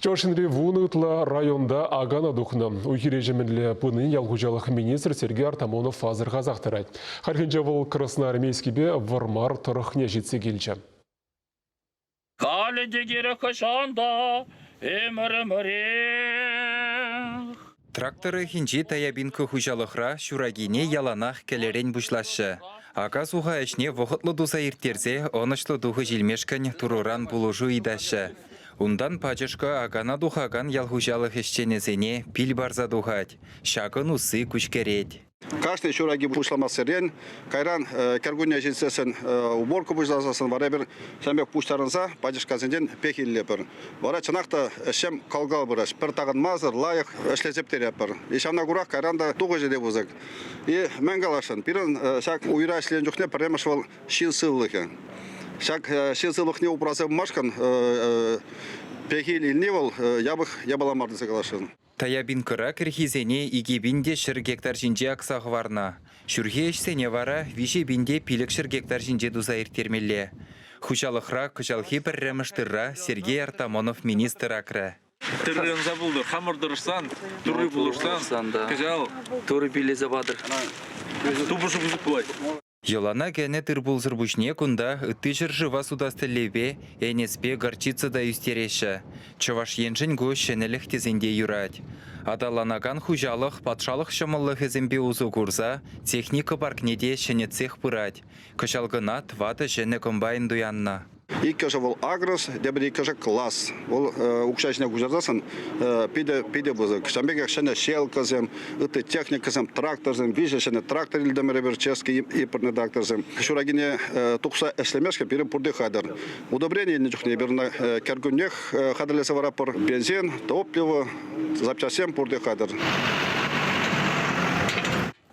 Чӑваш Енри вунӑ ытла районта акана тухнӑ. Уй-хир ӗҫӗ мӗнле пыни ял хуҫалӑх министрӗ Сергей Артамонов асӑрхасах тӑрать. Хальхинче вӑл Красноармейскипе Вӑрмар тӑрӑхне ҫитсе килчӗ. Халӗ те кирек хӑҫан та ӗмӗр-ӗмӗрех. Трак тӑрӑхӗнчи Таябинка хуҫалӑхра ҫуракине яланах кӗлӗрен пуҫлаҫҫӗ. Ака-суха ӗҫне вӑхӑтлӑ туса ирттерсе ӑнӑҫлӑ тухӑҫ илмешкӗн Турӑран пулӑшу ыйтаҫҫӗ. Унтан пачӑшкӑ акана тухакан ял хуҫалӑх ӗҫченӗсене пил парса тухать. Ҫакӑн усси куҫкӗрет. Кашни ҫур аки пуҫламассерен, кайран кӗркунне ҫитсессӗн уборка пуҫласассӑн вара эпир ҫавӑн пек пуҫтарӑнса пачӑшкасенчен пехиллепӗр. Вара чӑнах та ӗҫсем кал-кал пыраҫ. Пӗр такӑнмасӑр лайӑх ӗҫлесе пӗтеретпӗр. И ҫавна курах кайран та тухӑҫӗ те пысӑк. И мӗн каласшӑн, пирӗн ҫак уйра ӗҫленӗ чухне пӗрремӗш вӑл ҫын сывлӑхӗ. Ҫак ҫын сывлӑхне упраса пымашкӑн пехил илни вӑл япӑх япала мар тесе каласшӑн. Таябинкӑра кӗрхисене 2100 гектар ҫинче акса хӑварнӑ. Ҫурхи ӗҫсене вара 3500 гектар ҫинче туса ирттермелле. Хуҫалӑхра кӑҫалхи пӗрремӗш тырра Сергей Артамонов министр акрӗ. Тырри ӑнса пултӑр, хамӑр тӑрӑшсан, Турри пулӑшсан, кӑҫал Турӑ пиллесе патӑр. Тупӑшӗ пысӑк пулать. Йӑлана кӗнӗ тыр-пулсӑр пуҫне кунта ытти ҫӗршыва сутас тӗллевпе энеспе горчица та ӳстереҫҫӗ. Чӑваш Еншӗн ку ҫӗнӗлӗх тесен те юрать. Аталанакан хуҫалӑх патшалӑх ҫӑмӑллӑхӗсемпе усӑ курса техника паркне те ҫӗнетсех пырать. Кӑҫал кӑна тӑватӑ ҫӗнӗ комбайн туяннӑ. Иккӗшӗ вӑл агрос, тепӗр иккӗшӗ класс. Вӑл укҫа ҫине куҫарсассӑн питӗ, питӗ пысӑк. Ҫавӑн пекех ҫӗнӗ ҫелкӑсем, ытти техникӑсем, тракторсем, виҫӗ ҫӗнӗ трактор илтӗмӗр эпир, чешский импортный тракторсем. Ҫуракине тухса ӗҫлемешкӗн пирӗн пурте хатӗр. Удобрени илнӗ чухне эпир ӑна кӗркуннех хатӗрлесе варатпӑр. Бензин, топливо, запчастьсем пурте хатӗр.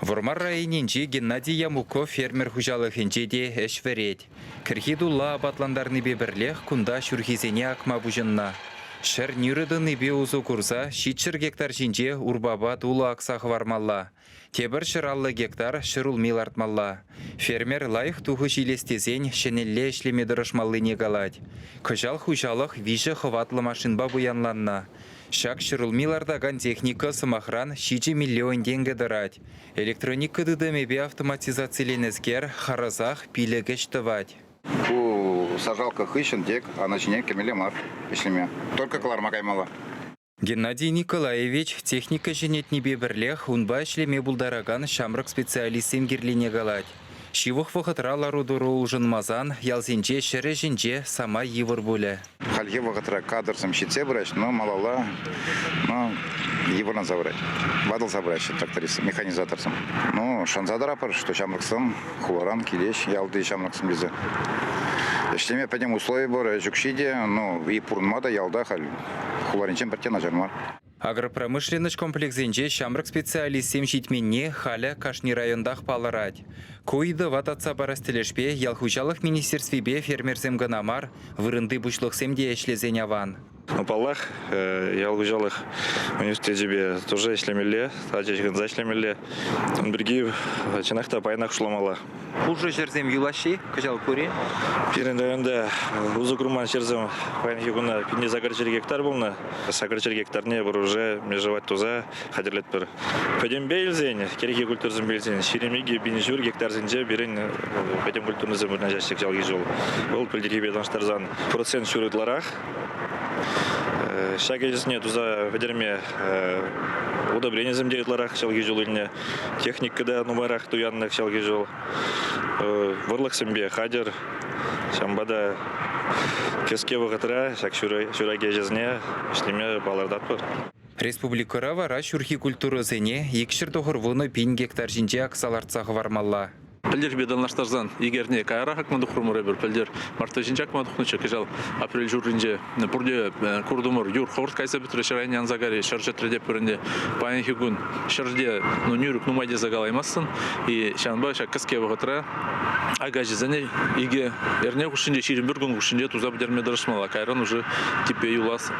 Вӑрмар районӗнчи Геннадий Ямуков фермер хуҫалӑхӗнче те ӗҫ вӗрет. Кӗрхи тулла апатлантарнипе пӗрлех кунта ҫурхисене акма пуҫӑннӑ. Ҫӗр нӳрӗ тӑнипе усӑ курса 700 гектар ҫинче урпапа тулӑ акса хӑвармалла. Тепӗр 150 гектар ҫӗрулми лартмалла. Фермер лайӑх тухӑҫ илес тесен ҫӗнӗлле ӗҫлеме тӑрӑшмаллине калать. Кӑҫал хуҫалӑх виҫӗ хӑватлӑ машинпа пуянланнӑ. Ҫак ҫӗрулми лартакан техника, сӑмахран, 7 миллион тенкӗ тӑрать. Электроника тытӑмӗпе автоматизациленӗскер харӑсах пилӗк ӗҫ тӑвать. Ку сажалка хыҫҫӑн тек ана ҫине кӗмелле мар ӗҫлеме. Только кӑларма каймалла. Геннадий Николаевич техника ҫӗнетнипе пӗрлех унпа ӗҫлеме пултаракан ҫамрӑк специалистсем кирлине калать. Ҫывӑх вӑхӑтра лару-тӑру улшӑнмасан ялсенче ҫӗр ӗҫӗнче самай йывӑр пулӗ. Хальхи вӑхӑтра кадрсем ҫитсе пыраҫ, но малалла но йывӑрланса пырать. Ватӑлса пыраҫҫӗ трактористсем, механизаторсем. Ну, шанса тӑратпӑр, что ҫамрӑксем хуларан килеҫ, ялти ҫамрӑксем тесе. Ӗҫлеме пӗтӗм услови пур, ӗҫ укҫи те, ну, и пурӑнма та ялта халь хуларинчен пӗртте начар мар. Агропромышленноҫ комплексӗнче ҫамрӑк специалистсем ҫитменни халӗ кашни районтах палӑрать. Ку ыйтӑва татса парас тӗлӗшпе ял хуҫалӑх министерствипе фермерсем кӑна мар, вырӑнти пуҫлӑхсем те ӗҫлесен аван. Паллах, ял хуҫалӑх университечӗпе тоже ӗҫлемелле, тачӑ ҫыхӑнса ӗҫлемелле. Ун пирки чӑнах та паянах шутламалла. Пушӑ ҫӗрсем юлаҫҫи кӑҫал пур-и? Пирӗн районта усӑ курман ҫӗрсем паянхи куна 1800 гектар пулнӑ. 800 гектарне пӗр уже межевать туса хатӗрлетпӗр. Пӗтӗмпе илсен, кӗрхи культурӑсемпе илсен, 22 000 гектарсенче пирӗн пӗтӗм культурӑсем вырнаҫаҫҫӗ кӑҫалхи ҫул. Вӑл пӗлтӗрхипе танлаштарсан процент ҫур ытларах. Ҫак ӗҫсене туса пӗтерме удобренисем те ытларах кӑҫалхи ҫул илнӗ. Техника та нумайрах туяннӑ кӑҫалхи ҫул. Вӑрлӑхсемпе хатӗр. Ҫавӑнпа та кӗске вӑхӑтра ҫак ҫураки ӗҫӗсене ӗҫлеме палӑртатпӑр. Республикӑра вара ҫурхи культурӑсене 290 пин гектар ҫинче акса лартса хӑвармалла. Пӗлтӗрхипе танлаштарсан икӗ эрне каярах акма тухрӑмӑр эпир. Пӗлтӗр март вӗҫӗнче акма тухнӑччӗ, кӑҫал апрель ҫурринче. Пурте куртӑмӑр, юр хӑвӑрт кайса пӗтрӗ, ҫӗр айне анса кайрӗ, ҫӗр чӗтрӗ те пӗр ӗнтӗ. Паянхи кун ҫӗрте ну, нӳрӗк нумай тесе калаймастӑн. И ҫавӑнпа ҫак кӗске вӑхӑтра акаҫӑсене икӗ эрне хушшинче, 21 кун хушшинче туса пӗтерме тӑрӑшмалла. Кайран уже типпе юлас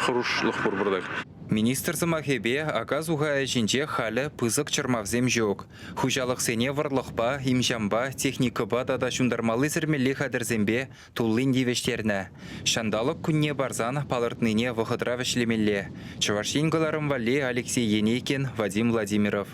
хӑрушлӑх пур пӑртак. Министр сӑмахӗпе, ака-суха ӗҫӗнче халӗ пысӑк чӑрмавсем ҫук. Хуҫалӑхсене вӑрлӑхпа, им-ҫампа, техникӑпа тата ҫунтармалли-сӗрмелли хатӗрсемпе туллин тивӗҫтернӗ. Ҫанталӑк кунне парсан палӑртнине вӑхӑтра вӗҫлемелле. Чӑваш Ен кӑларӑм валли Алексей Енейкин, Вадим Владимиров.